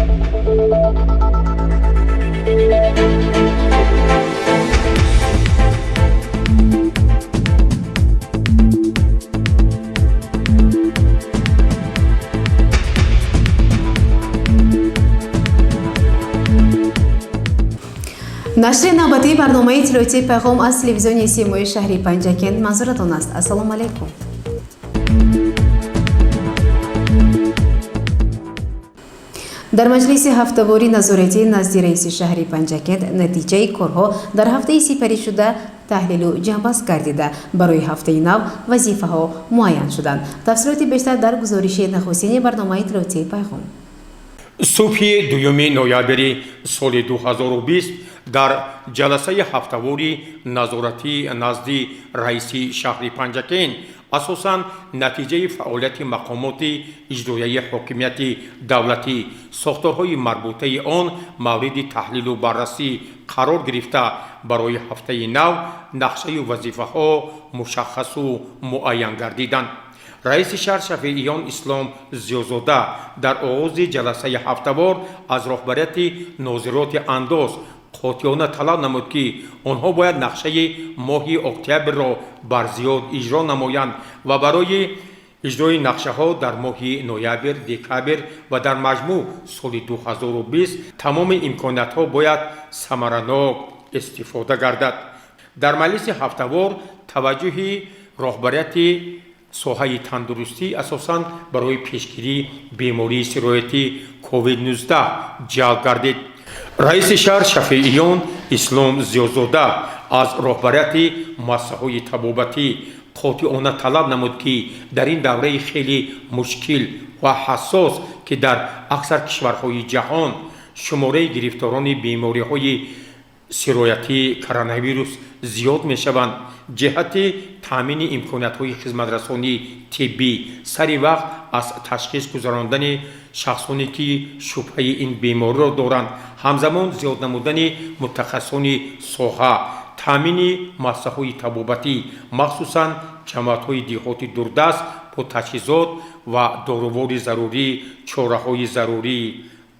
Нашри навбатии барномаи иттилоотии «Пайғом» аз телевизиони Симои шаҳри Панҷакент манзуратон аст. Ассалому алайкум. Дар маҷлиси ҳафтаворӣ назоратӣ назди раиси шаҳри Панҷакент натиҷаи корҳо дар ҳафтаи сипаришуда таҳлилу ҷамъбаст гардида, барои ҳафтаи нав вазифаҳо муайян шуданд. Тафсилоти бештар дар гузориши нахустини барномаи иттилоотии «Пайғом». Субҳи 2 ноябри соли 2020 дар ҷаласаи ҳафтавори назоратӣ назди раиси шаҳри Панҷакент асосан натиҷаи фаъолияти мақомоти иҷроияи ҳокимияти давлатӣ, сохторҳои марбутаи он мавриди таҳлилу баррасӣ қарор гирифта, барои ҳафтаи нав нақшаю вазифаҳо мушаххасу муайян гардиданд. Раиси шаҳр Шафеиён Ислом Зиёзода дар оғози ҷаласаи ҳафтавор аз роҳбарияти нозироти андоз қотиёна талаб намуд, ки онҳо бояд нақшаи моҳи октябрро барзиёд иҷро намоянд ва барои иҷрои нақшаҳо дар моҳи ноябр, декабр ва дар маҷмӯъ соли 2020 тамоми имкониятҳо бояд самаранок истифода гардад. Дар маҷлиси ҳафтавор таваҷҷӯҳи роҳбарияти соҳаи тандурустӣ асосан барои пешгирии бемории сироятӣ COVID-19 ҷалб гардид. Раиси шаҳр Шафеиён Ислом Зиёзода аз роҳбарияти муассисаҳои табобатӣ қотиона талаб намуд, ки дар ин давраи хеле мушкил ва ҳассос, ки дар аксар кишварҳои ҷаҳон шумораи гирифторони бемориҳои сироятии коронавирус зиёд мешаванд, ҷиҳати таъмини имкониятҳои хизматрасонии тиббӣ, сари вақт аз ташхис гузарондани шахсоне, ки шубҳаи ин бемориро доранд, ҳамзамон зиёд намудани мутахассисони соҳа, таъмини муассисаҳои табобатӣ, махсусан ҷамоатҳои деҳоти дурдаст бо таҷҳизот ва дорувори зарурӣ, чораҳои зарурӣ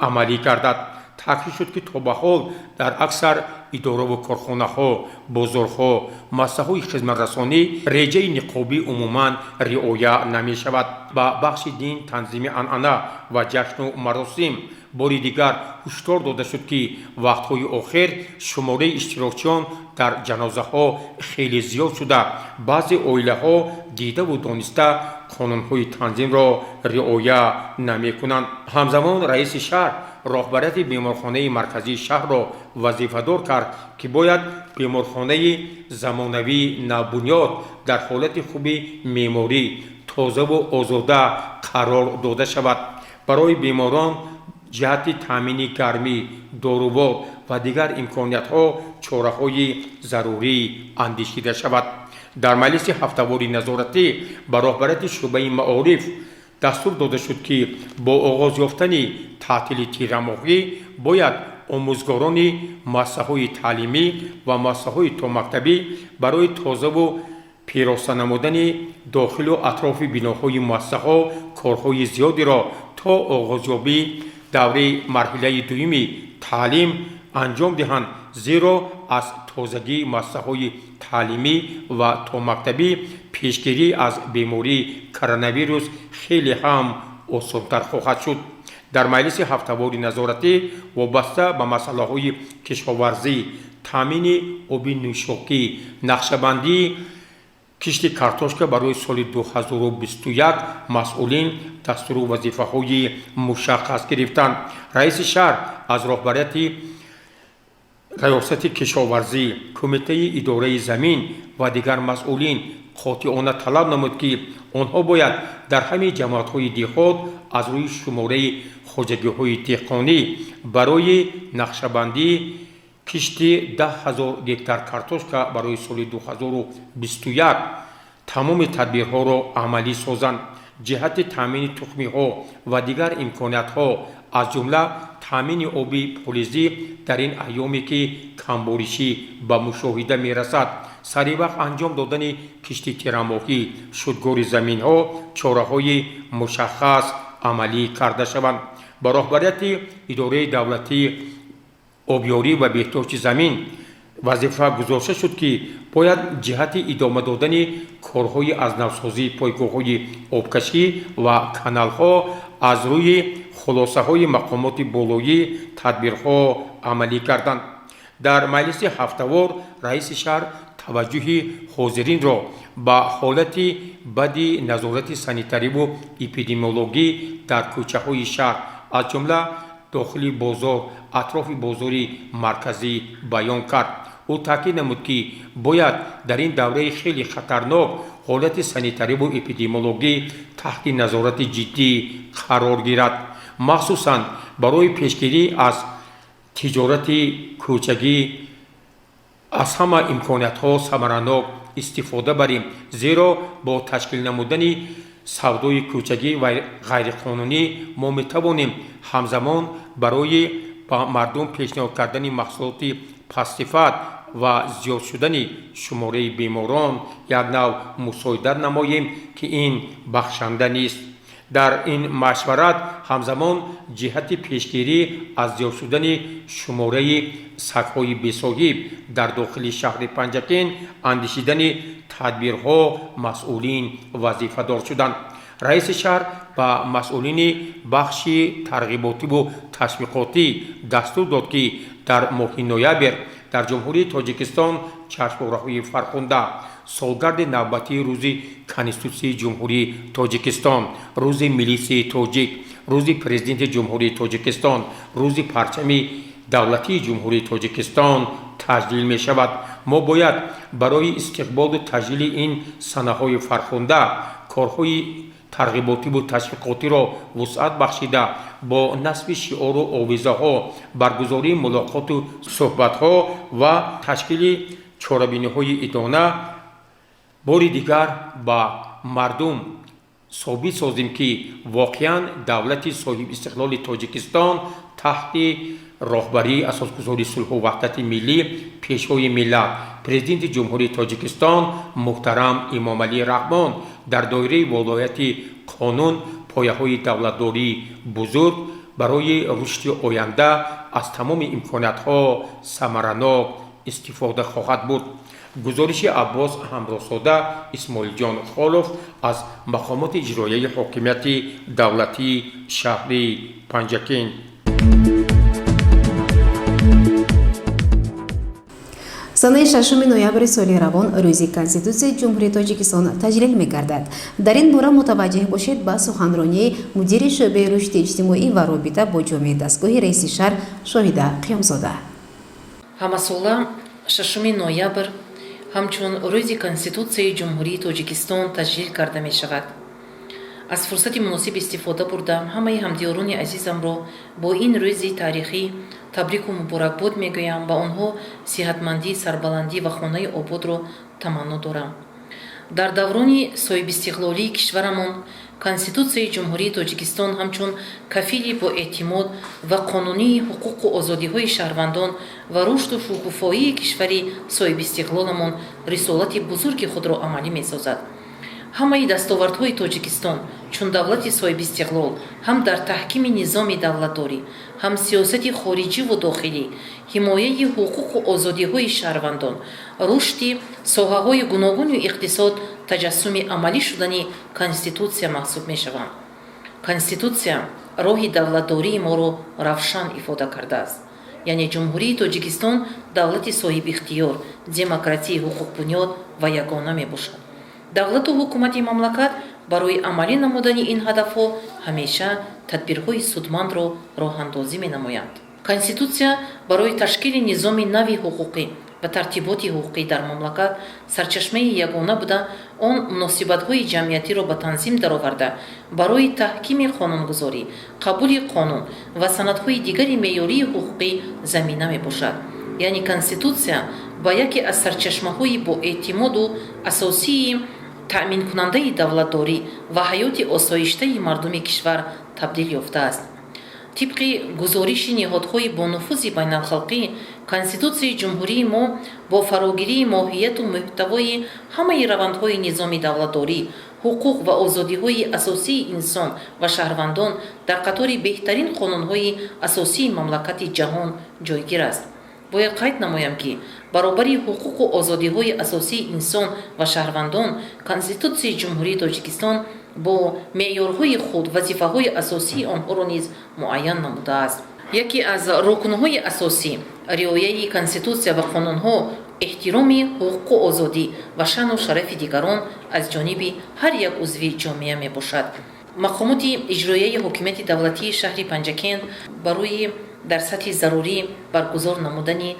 амалӣ гардад. Таъкид шуд, ки то ба ҳол дар аксар идораву корхонаҳо, бозорҳо, муассисаҳои хизматрасонӣ реҷаи ниқобӣ умуман риоя намешавад. Ба бахши дин, танзими анъана ва ҷашну маросим бори дигар ҳушдор дода шуд, ки вақтҳои охир шумораи иштирокчиён дар ҷанозаҳо хеле зиёд шуда, баъзе оилаҳо дидаву дониста қонунҳои танзимро риоя намекунанд. Ҳамзамон раиси шаҳр роҳбарияти беморхонаи марказии шаҳрро вазифадор кард, ки бояд беморхонаи замонавии навбунёд дар ҳолати хуби меъморӣ, тозаву озода қарор дода шавад, барои беморон ҷиҳати таъмини гармӣ, дорувор ва дигар имкониятҳо чораҳои зарурӣ андешида шавад. Дар маҷлиси ҳафтавори назоратӣ ба роҳбарияти шӯъбаи маориф дастур дода шуд, ки бо оғоз ёфтани таътили тирамоҳӣ бояд омӯзгорони муассисаҳои таълимӣ ва муассисаҳои томактабӣ барои тозаву пироста намудани дохилу атрофи биноҳои муассисаҳо корҳои зиёдеро то оғозёбии давраи марҳилаи дуюми таълим анҷом диҳанд, зеро аз тозагии муассисаҳои таълимӣ ва томактабӣ пешгирӣ аз бемории коронавирус хеле ҳам осонтар хоҳад шуд. Дар маҷлиси ҳафтавори назоратӣ вобаста ба масъалаҳои кишоварзӣ, таъмини оби нӯшокӣ, нақшабандии кишти картошка барои соли 2021 масъулин дастуру вазифаҳои мушаххас гирифтанд. Раиси шаҳр аз роҳбарияти раёсати кишоварзӣ, кумитаи идораи замин ва дигар масъулин қотиона талаб намуд, ки онҳо бояд дар ҳамаи ҷамоатҳои деҳот аз рӯи шумораи хоҷагиҳои деҳқонӣ барои нақшабандии кишти 10 000 гектар картошка барои соли 2021 тамоми тадбирҳоро амалӣ созанд, ҷиҳати таъмини тухмиҳо ва дигар имкониятҳо, аз ҷумла таъмини оби полизӣ дар ин айёме, ки камборишӣ ба мушоҳида мерасад, сари вақт анҷом додани кишти тирамоҳӣ, шудгори заминҳо чораҳои мушаххас Амалӣ карда шаванд. Ба роҳбарияти Идораи давлатии обёрӣ ва беҳдошти замин вазифа гузошта шуд, ки бояд ҷиҳати идома додани корҳои аз навсозии пойгоҳҳои обкашӣ ва каналҳо аз рӯи хулосаҳои мақомоти болоӣ тадбирҳо амалӣ карданд. Дар маҷлиси ҳафтавор раиси шаҳр таваҷҷӯҳи ҳозиринро ба ҳолати бади назорати санитариву эпидемиологӣ дар кӯчаҳои шаҳр, аз ҷумла дохили бозор, атрофи бозори марказӣ баён кард. Ӯ таъкид намуд, ки бояд дар ин давраи хеле хатарнок ҳолати санитариву эпидемиологӣ таҳти назорати ҷиддӣ қарор гирад, махсусан барои пешгирӣ аз тиҷорати кӯчагӣ аз ҳама имкониятҳо самаранок истифода барем, зеро бо ташкил намудани савдои кӯчагӣ ва ғайриқонунӣ мо метавонем ҳамзамон барои ба мардум пешниҳод кардани маҳсулоти пастсифат ва зиёд шудани шумораи беморон як нав мусоидат намоем, ки ин бахшанда нест. Дар ин машварат ҳамзамон ҷиҳати пешгирӣ аз зиёд шудани шумораи сагҳои бесоҳиб дар дохили шаҳри Панҷакент андешидани тадбирҳо масъулин вазифадор шуданд. Раиси шаҳр ба масъулини бахши тарғиботиву ташвиқотӣ дастур дод, ки дар моҳи ноябр дар Ҷумҳурии Тоҷикистон ҷашнвораҳои фархунда, солгарди навбатии Рӯзи Конститутсияи Ҷумҳурии Тоҷикистон, Рӯзи милисияи тоҷик, Рӯзи Президенти Ҷумҳурии Тоҷикистон, Рӯзи парчами давлатии Ҷумҳурии Тоҷикистон таҷлил мешавад. Мо бояд барои истиқболу таҷлили ин санаҳои фархунда корҳои тарғиботиву ташвиқотиро вусъат бахшида, бо насби шиору овезаҳо, баргузории мулоқоту суҳбатҳо ва ташкили чорабиниҳои идона бори дигар ба мардум собит созем, ки воқеан давлати соҳибистиқлоли Тоҷикистон таҳти роҳбарии Асосгузори сулҳу ваҳдати миллӣ, Пешвои миллат, Президенти Ҷумҳурии Тоҷикистон муҳтарам Эмомалӣ Раҳмон дар доираи волояти қонун, пояҳои давлатдории бузург барои рушди оянда аз тамоми имкониятҳо самаранок истифода хоҳад бурд. Гузориши Аббос Ҳамроҳзода, Исмоилҷон Холов аз мақомоти иҷроияи ҳокимияти давлатии шаҳри Панҷакент. Санаи 6 ноябри соли равон Рӯзи Конститутсияи Ҷумҳурии Тоҷикистон таҷлил мегардад. Дар ин бора мутаваҷҷеҳ бошед ба суханронии мудири шӯъбаи рушди иҷтимоӣ ва робита бо ҷомеаи дастгоҳи раиси шаҳр Шоҳида Қиёмзода. Ҳамасола 6 ноябр ҳамчун Рӯзи Конститутсияи Ҷумҳурии Тоҷикистон таҷлил карда мешавад. Аз фурсати муносиб истифода бурда, ҳамаи ҳамдиёрони азизамро бо ин рӯзи таърихӣ табрику муборакбод мегӯям, ба онҳо сиҳатмандӣ, сарбаландӣ ва хонаи ободро таманно дорам. Дар даврони соҳибистиқлолии кишварамон Конститутсияи Ҷумҳурии Тоҷикистон ҳамчун кафили боэътимод ва қонунии ҳуқуқу озодиҳои шаҳрвандон ва рушду шукуфоии кишвари соҳибистиқлоламон рисолати бузурги худро амалӣ месозад. Ҳамаи дастовардҳои Тоҷикистон чун давлати соҳибистиқлол ҳам дар таҳкими низоми давлатдорӣ, ҳам сиёсати хориҷиву дохилӣ, ҳимояи ҳуқуқу озодиҳои шаҳрвандон, рушди соҳаҳои гуногуни иқтисод таҷассуми амалӣ шудани Конститутсия маҳсуб мешаванд. Конститутсия роҳи давлатдории моро равшан ифода кардааст, яъне Ҷумҳурии Тоҷикистон давлати соҳибихтиёр, демократии ҳуқуқбунёд ва ягона мебошад. Давлату ҳукумати мамлакат барои амалӣ намудани ин ҳадафҳо ҳамеша тадбирҳои судмандро роҳандозӣ менамоянд. Конститутсия барои ташкили низоми нави ҳуқуқӣ ва тартиботи ҳуқуқӣ дар мамлакат сарчашмаи ягона буда, он муносибатҳои ҷамъиятиро ба танзим дароварда, барои таҳкими қонунгузорӣ, қабули қонун ва санадҳои дигари меъёрии ҳуқуқӣ замина мебошад. Яъне Конститутсия ба яке аз сарчашмаҳои боэътимоду асосии таъминкунандаи давлатдорӣ ва ҳаёти осоиштаи мардуми кишвар табдил ёфтааст. Тибқи гузориши ниҳодҳои бонуфузи байналхалқӣ, Конститутсияи ҷумҳурии мо бо фарогирии моҳияту муҳтавои ҳамаи равандҳои низоми давлатдорӣ, Ҳуқуқ ва озодиҳои асосии инсон ва шаҳрвандон дар қатори беҳтарин қонунҳои асосии мамлакати ҷаҳон ҷойгир аст. Бояд қайд намоям, ки баробари ҳуқуқу озодиҳои асосии инсон ва шаҳрвандон Конститутсияи Ҷумҳурии Тоҷикистон бо меъёрҳои худ вазифаҳои асосии онҳоро низ муайян намудааст. Яке аз рукнҳои асосӣ риояи Конститутсия ва қонунҳо, эҳтироми ҳуқуқу озодӣ ва шаъну шарафи дигарон аз ҷониби ҳар як узви ҷомеа мебошад. Мақомоти иҷроияи ҳокимияти давлатии шаҳри Панҷакент барои дар сатҳи зарурӣ баргузор намудани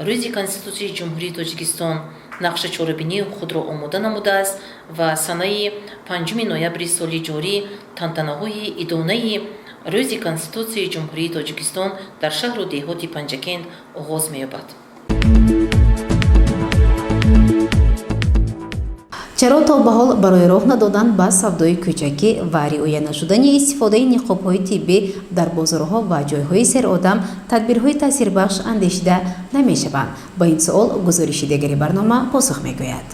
Рӯзи Конститутсияи Ҷумҳурии Тоҷикистон нақша чорабинии худро омода намудааст ва санаи 5 ноябри соли ҷорӣ тантанаҳои идонаи Рӯзи Конститутсияи Ҷумҳурии Тоҷикистон дар шаҳру деҳоти Панҷакент оғоз меёбад. Чаро то ба ҳол барои роҳ надодан ба савдои кӯчакӣ ва риоя нашудани истифодаи ниқобҳои тиббӣ дар бозорҳо ва ҷойҳои серодам тадбирҳои таъсирбахш андешида намешаванд? Ба ин суол гузориши дигари барнома посух мегӯяд.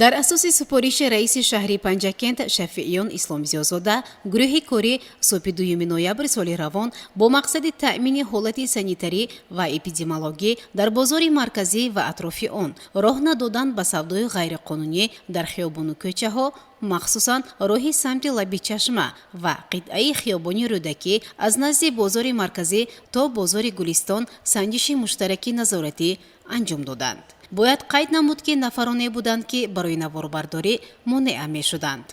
Дар асоси супориши раиси шаҳри Панҷакент Шафиъиён Исломзиёзода, гурӯҳи корӣ субҳи 2 ноябри соли равон бо мақсади таъмини ҳолати санитарӣ ва эпидемиологӣ дар бозори марказӣ ва атрофи он, роҳ надодан ба савдои ғайриқонунӣ дар хиёбону кӯчаҳо, махсусан роҳи самти лаби чашма ва қитъаи хиёбони Рӯдакӣ аз назди бозори марказӣ то бозори Гулистон, санҷиши муштараки назоратӣ анҷом доданд. Бояд қайд намуд, ки нафароне буданд, ки барои наворбардорӣ монеа мешуданд.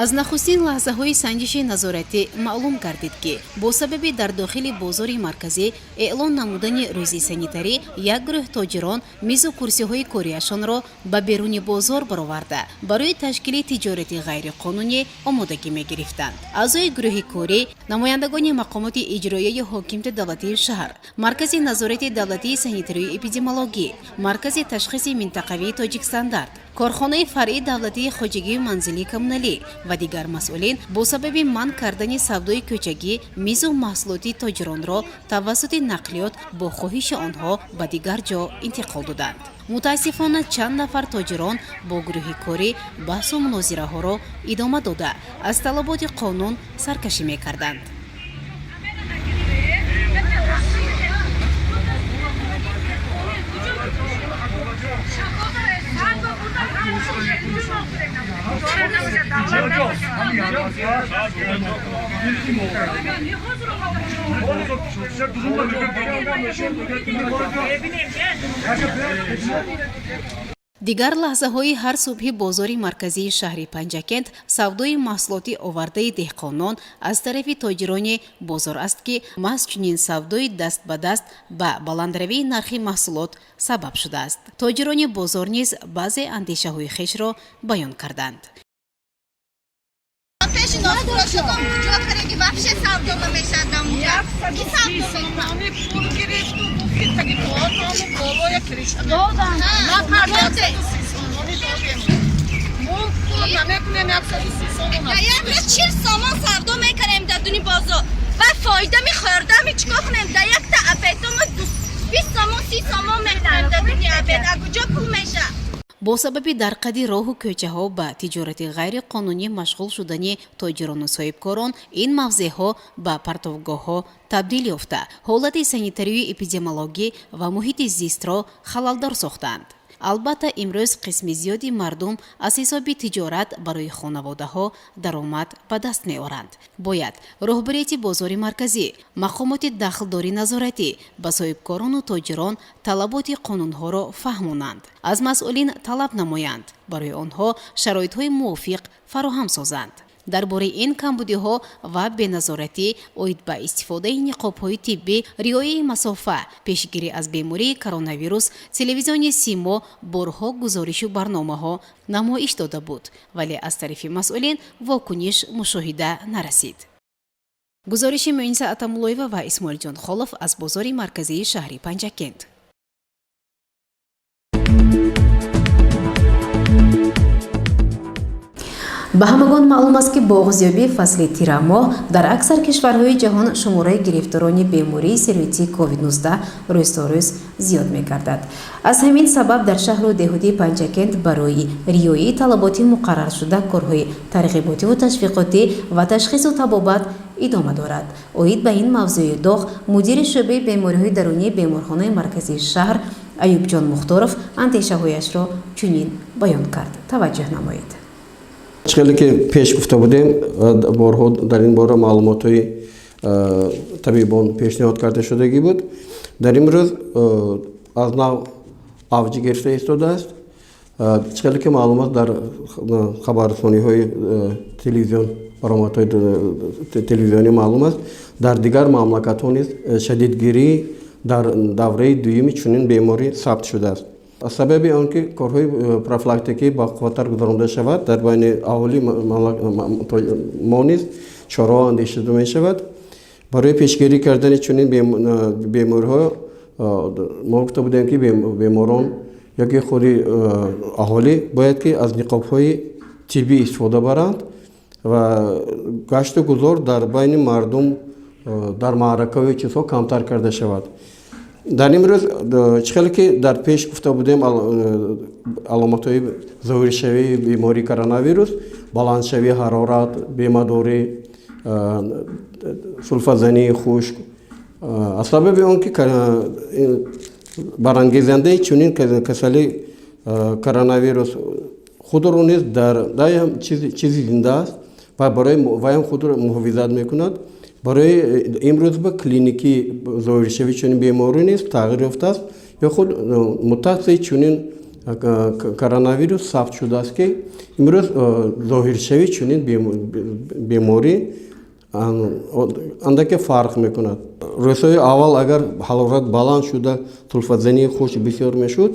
Аз нахустин лаҳзаҳои санҷиши назоратӣ маълум гардид, ки бо сабаби дар дохили бозори марказӣ эълон намудани рӯзи санитарӣ як гурӯҳ тоҷирон мизу курсиҳои кориашонро ба беруни бозор бароварда, барои ташкили тиҷорати ғайриқонунӣ омодагӣ мегирифтанд. Аъзои гурӯҳи корӣ, намояндагони мақомоти иҷроияи ҳокимияти давлатии шаҳр, Маркази назорати давлатии санитарию эпидемиологӣ, Маркази ташхиси минтақавии Тоҷикстандарт, корхонаи фаръии давлатии хоҷагии манзилии коммуналӣ ва дигар масъулин бо сабаби манъ кардани савдои кӯчагӣ мизу маҳсулоти тоҷиронро тавассути нақлиёт бо хоҳиши онҳо ба дигар ҷо интиқол доданд. Мутаассифона, чанд нафар тоҷирон бо гурӯҳи корӣ баҳсу мунозираҳоро идома дода, аз талаботи қонун саркашӣ мекарданд. Дигар лаҳзаҳои ҳар субҳи бозори марказии шаҳри Панҷакент савдои маҳсулоти овардаи деҳқонон аз тарафи тоҷирони бозор аст, ки маҳз чунин савдои даст ба даст ба баландравии нархи маҳсулот сабаб шудааст. Тоҷирони бозор низ баъзе андешаҳои хешро баён карданд. Пеши нозфурӯшакон куҷо кареги, вообще савдо намешад дамуҷа. Ки савдо мекунад? Пул гирифту гуфти таги болотому болоя кириша. Ма пардозе. Сомони додем. Мо пул намекунем, 130 сомон. Да як рӯз 40 сомон савдо мекунем дар дуни бозор. Ва фоида мехӯрдами, чикор кунем? Да якта обедомо 20 сомон, 30 сомон мехӯрем дар дуни обед. А куҷо пул мешад? Бо сабаби дар қади роҳу кӯчаҳо ба тиҷорати ғайриқонунӣ машғул шудани тоҷирону соҳибкорон ин мавзеъҳо ба партовгоҳҳо табдил ёфта, ҳолати санитарию эпидемиологӣ ва муҳити зистро халалдор сохтанд. Албатта, имрӯз қисми зиёди мардум аз ҳисоби тиҷорат барои хонаводаҳо даромад ба даст меоранд. Бояд роҳбарияти бозори марказӣ, мақомоти дахлдори назоратӣ ба соҳибкорону тоҷирон талаботи қонунҳоро фаҳмонанд, аз масъулин талаб намоянд, барои онҳо шароитҳои мувофиқ фароҳам созанд. Дар бораи ин камбудиҳо ва беназоратӣ оид ба истифодаи ниқобҳои тиббӣ, риояи масофа, пешгирӣ аз бемории коронавирус телевизиони Симо борҳо гузоришу барномаҳо намоиш дода буд, вале аз тарафи масъулин вокуниш мушоҳида нарасид. Гузориши Муиниса Атамуллоева ва Исмоилҷон Холов аз бозори марказии шаҳри Панҷакент. Ба ҳамагон маълум аст, ки бо оғозёбии фасли тирамоҳ дар аксар кишварҳои ҷаҳон шумораи гирифторони бемории сироятии COVID-19 рӯз то рӯз зиёд мегардад. Аз ҳамин сабаб дар шаҳру деҳоти Панҷакент барои риояи талаботи муқарраршуда корҳои тарғиботиву ташвиқотӣ ва ташхису табобат идома дорад. Оид ба ин мавзӯи доғ мудири шӯъбаи бемориҳои дарунии беморхонаи марказии шаҳр Аюбҷон Мухторов андешаҳояшро чунин баён кард. Таваҷҷӯҳ намоед. Хеле ки пеш гуфта будем, борҳо дар ин бора маълумотҳои табибон пешниҳод карда шудагӣ буд. Дар имрӯз аз нав авҷ гирифта истодааст. Хеле ки маълумот дар хабаррасониҳои телевизион, баромадҳои телевизионӣ маълум аст, дар дигар мамлакатҳо низ шадидгирӣ дар давраи дуюми чунин беморӣ сабт шудааст. Аз сабаби он ки корҳои профилактикӣ бақувваттар гузаронда шавад, дар байни аҳолӣ мо низ чораҳо андешида мешавад. Барои пешгирӣ кардани чунин бемориҳо мо гуфта будем, ки беморон ёки худи аҳолӣ бояд ки аз ниқобҳои тиббӣ истифода баранд ва гашту гузор дар байни мардум, дар маъракаҳои чизҳо камтар карда шавад. Дар имрӯз, чӣ хеле ки дар пеш гуфта будем, аломатҳои зоҳиршавии бемории коронавирус: баландшавии ҳарорат, бемадорӣ, сулфазании хушк. Аз сабаби он ки барангезандаи чунин касали коронавирус худро низ дар даям чизи зинда аст ва барои ваям худро муҳофизат мекунад, барои имрӯз ба клиникии зоҳиршавии чунин беморӣ низ тағйир ёфтааст ё худ мутатсияи чунин коронавирус сабт шудааст, ки имрӯз зоҳиршавии чунин беморӣ андаке фарқ мекунад. Рӯзҳои аввал агар ҳарорат баланд шуда, сулфазании хушк бисёр мешуд,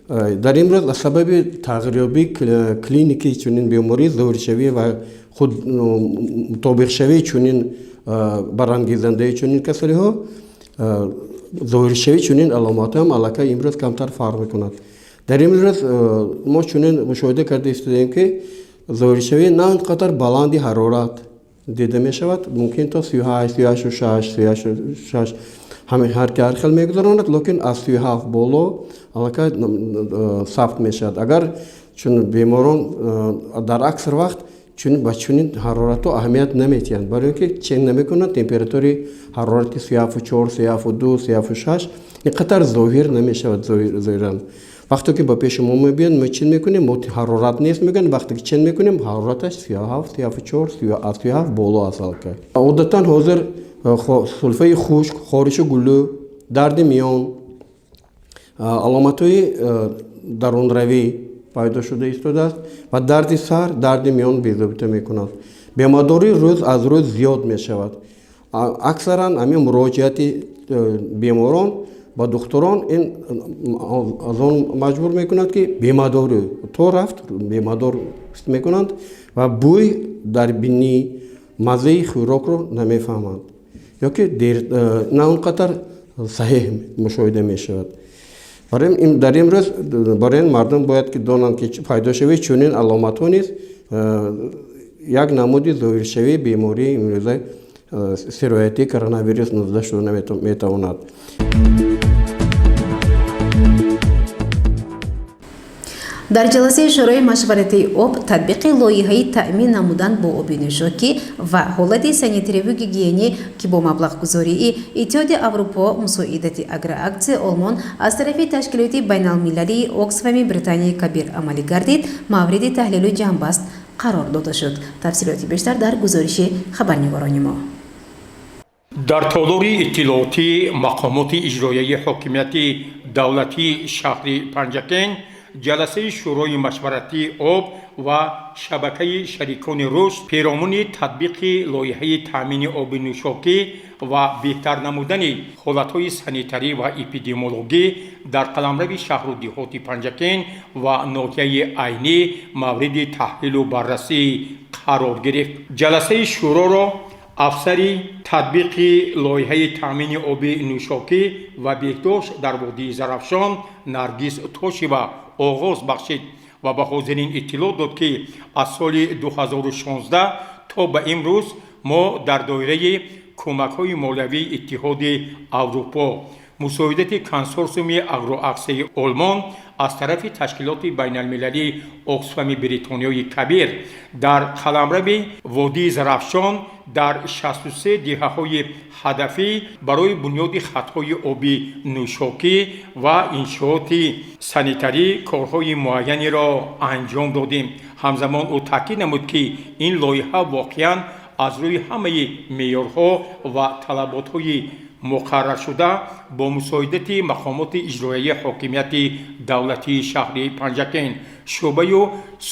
дар имрӯз аз сабаби тағйирёбии клиникии чунин беморӣ, зоҳиршавӣ ва худ мутобиқшавии чунин барангезандаи чунин касалиҳо, зоҳиршавии чунин аломатҳоам аллакай имрӯз камтар фарқ мекунад. Дар имрӯз мо чунин мушоҳида карда истодаем, ки зоҳиршавии на он қадар баланди ҳарорат дида мешавад, мумкин то 38, 38,6, 38,6 ҳар ки ҳар хел мегузаронад, лекин аз 37 боло аллакай сабт мешавад. Агар чун беморон дар аксар вақт чун ба чунин ҳароратҳо аҳамият наметиҳанд, барои он ки чен намекунанд, температураи ҳарорати 37,4, 37,2, 37,6 ин қадар зоҳир намешавад. Зоҳиран вақте ки ба пеши мо мебиёнд, мо чен мекунем, мо ҳарорат нест мегӯянд. Вақте ки чен мекунем, ҳарораташ 37, 37,4, аз 37 боло аст аллакай. Одатан ҳозир сулфаи хушк, хориши гулӯ, дарди миён, аломатҳои дарунравӣ пайдо шуда истодааст ва дарди сар, дарди миён безобита мекунад. Бемадорӣ рӯз аз рӯз зиёд мешавад. Аксаран ҳамин муроҷиати беморон ба духтурон ин аз он маҷбур мекунад, ки бемадорӣ то рафт бемадор мекунанд ва бӯй дар бинӣ, маззаи хӯрокро намефаҳманд ё ки на он қадар саҳеҳ мушоҳида мешавад. Дар имрӯз барои ин мардум бояд ки донанд, ки пайдошавии чунин аломатҳо низ як намуди зоҳиршавии бемории имрӯза сироятии коронавирус 19 шуда метавонад. Дар ҷаласаи Шӯрои машваратии об татбиқи лоиҳаи таъмин намудан бо оби нӯшокӣ ва ҳолати санитариву гигиенӣ, ки бо маблағгузории Иттиҳоди Аврупо, мусоидати Агроаксияи Олмон аз тарафи ташкилоти байналмилалии Оксфами Британияи Кабир амалӣ гардид, мавриди таҳлилу ҷамъбаст қарор дода шуд. Тафсилоти бештар дар гузориши хабарнигорони мо. Дар толори иттилоотии мақомоти иҷроияи ҳокимияти давлатии шаҳри Панҷакент Ҷаласаи Шӯрои машваратии об ва шабакаи шарикони рушд перомуни татбиқи лоиҳаи таъмини оби нӯшокӣ ва беҳтар намудани ҳолатҳои санитарӣ ва эпидемиологӣ дар қаламрави шаҳру деҳоти Панҷакент ва ноҳияи Айнӣ мавриди таҳлилу баррасӣ қарор гирифт. Ҷаласаи шӯроро афсари татбиқи лоиҳаи таъмини оби нӯшокӣ ва беҳдошт дар водии Зарафшон Наргиз Тошева оғоз бахшид ва ба ҳозирин иттилоъ дод, ки аз соли 2016 то ба имрӯз мо дар доираи кӯмакҳои молиявии Иттиҳоди Аврупо, мусоидати консорсиуми Агроаксияи Олмон аз тарафи ташкилоти байналмилалии Оксфами Бритониёи Кабир дар қаламрави водии Зарафшон дар 63 деҳаҳои ҳадафӣ барои бунёди хатҳои оби нӯшокӣ ва иншооти санитарӣ корҳои муайянеро анҷом додем. Ҳамзамон ӯ таъкид намуд, ки ин лоиҳа воқеан аз рӯи ҳамаи меъёрҳо ва талаботҳои муқарраршуда бо мусоидати мақомоти иҷроияи ҳокимияти давлатии шаҳри Панҷакент, шӯъбаю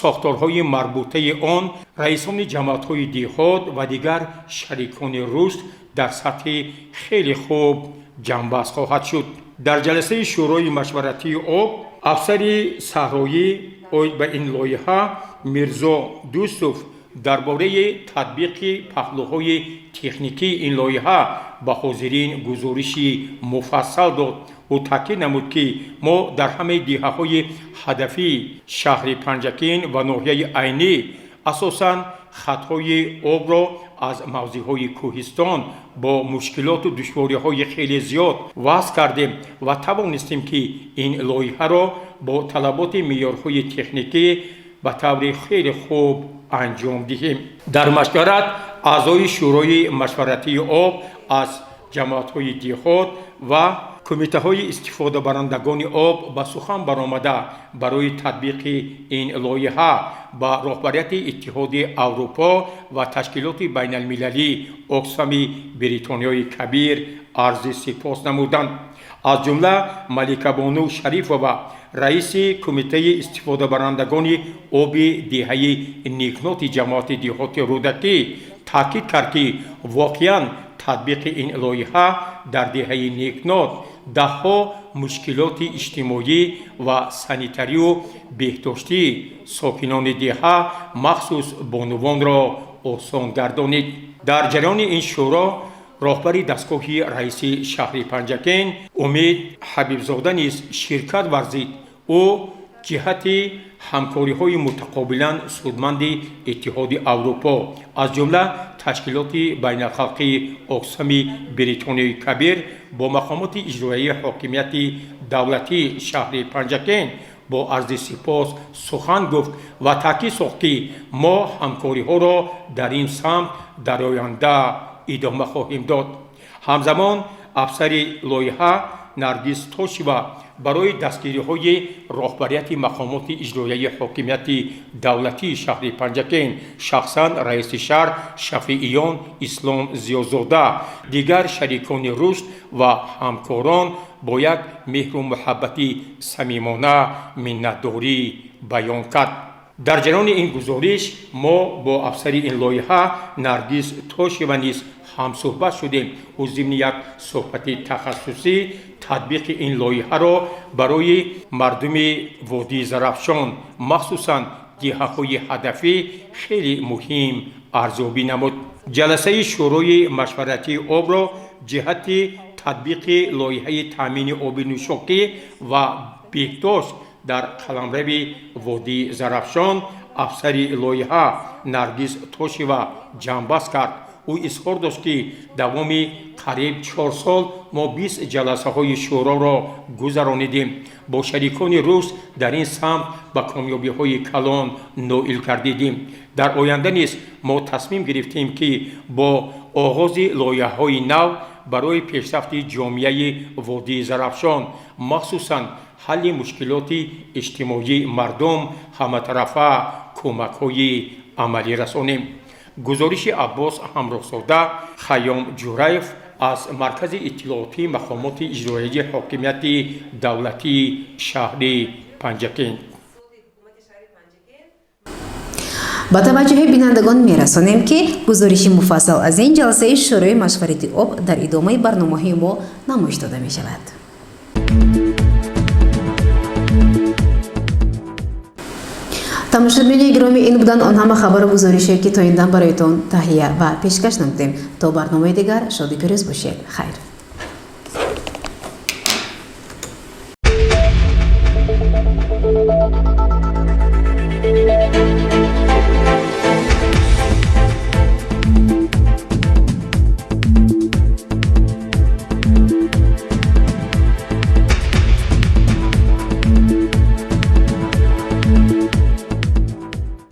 сохторҳои марбутаи он, раисони ҷамоатҳои деҳот ва дигар шарикони рушд дар сатҳи хеле хуб ҷамъбаст хоҳад шуд. Дар ҷаласаи Шӯрои машваратии об афсари саҳроӣ оид ба ин лоиҳа Мирзо Дӯстов дар бораи татбиқи паҳлӯҳои техникии ин лоиҳа ба ҳозирин гузориши муфассал дод. Ӯ таъкид намуд, ки мо дар ҳамаи деҳаҳои ҳадафии шаҳри Панҷакент ва ноҳияи Айнӣ асосан хатҳои обро аз мавзеъҳои кӯҳистон бо мушкилоту душвориҳои хеле зиёд васл кардем ва тавонистем, ки ин лоиҳаро бо талаботи меъёрҳои техникӣ ба таври хеле хуб анҷом диҳем. Дар машварат аъзои Шӯрои машваратии об аз ҷамоатҳои деҳот ва кумитаҳои истифодабарандагони об ба сухан баромада, барои татбиқи ин лоиҳа ба роҳбарияти Иттиҳоди Аврупо ва ташкилоти байналмилалӣ Оксфами Бритониёи Кабир арзи сипос намуданд. Аз ҷумла Маликабону Шарифова, раиси кумитаи истифодабарандагони оби деҳаи Никноти ҷамоати деҳоти Рӯдакӣ, таъкид кард, ки воқеан татбиқи ин лоиҳа дар деҳаи Некнот даҳҳо мушкилоти иҷтимоӣ ва санитарию беҳдоштии сокинони деҳа, махсус бонувонро осон гардонид. Дар ҷараёни ин шӯро роҳбари дастгоҳи раиси шаҳри Панҷакент Умид Ҳабибзода низ ширкат варзид. Ӯ ҷиҳати ҳамкориҳои мутақобилан судманди Иттиҳоди Аврупо, аз ҷумла ташкилоти байналхалқии Оксфами Бритониёи Кабир бо мақомоти иҷроияи ҳокимияти давлатии шаҳри Панҷакент бо арзи сипос сухан гуфт ва таъкид сохт, ки мо ҳамкориҳоро дар ин самт дар оянда идома хоҳем дод. Ҳамзамон афсари лоиҳа Наргиз Тошева барои дастгириҳои роҳбарияти мақомоти иҷроияи ҳокимияти давлатии шаҳри Панҷакент, шахсан раиси шаҳр Шафииён Ислом Зиёзода, дигар шарикони рушд ва ҳамкорон бо як меҳру муҳаббати самимона миннатдорӣ баён кард. Дар ҷараёни ин гузориш мо бо афсари ин лоиҳа Наргиз Тошева низ ҳамсӯҳбат шудем. Ӯ зимни як суҳбати тахассусӣ татбиқи ин лоиҳаро барои мардуми водии Зарафшон, махсусан деҳаҳои ҳадафӣ, хеле муҳим арзёбӣ намуд. Ҷаласаи Шӯрои машваратии обро ҷиҳати татбиқи лоиҳаи таъмини оби нӯшокӣ ва беҳдошт дар қаламрави водии Зарафшон афсари лоиҳа Наргиз Тошева ҷамъбаст кард. Ӯ изҳор дошт, ки давоми қариб 4 сол мо 20 ҷаласаҳои шӯроро гузаронидем, бо шарикони рушд дар ин самт ба комёбиҳои калон ноил гардидем. Дар оянда низ мо тасмим гирифтем, ки бо оғози лоиҳаҳои нав барои пешрафти ҷомеаи водии Зарафшон, махсусан ҳалли мушкилоти иҷтимоии мардум, ҳаматарафа кӯмакҳои амалӣ расонем. Гузориши Аббос Ҳамроҳзода, Хайём Ҷураев аз маркази иттилоотии мақомоти иҷроияи ҳокимияти давлатии шаҳри Панҷакент. Ба таваҷҷӯҳи бинандагон мерасонем, ки гузориши муфассал аз ин ҷаласаи Шӯрои машварати об дар идомаи барномаҳои мо намоиш дода мешавад. Тамошобинони гиромӣ, ин буданд он ҳама хабару гузоришое, ки то ин дам бароятон таҳия ва пешкаш намудем. То барномаи дигар шоду пирӯз бошед. Хайр.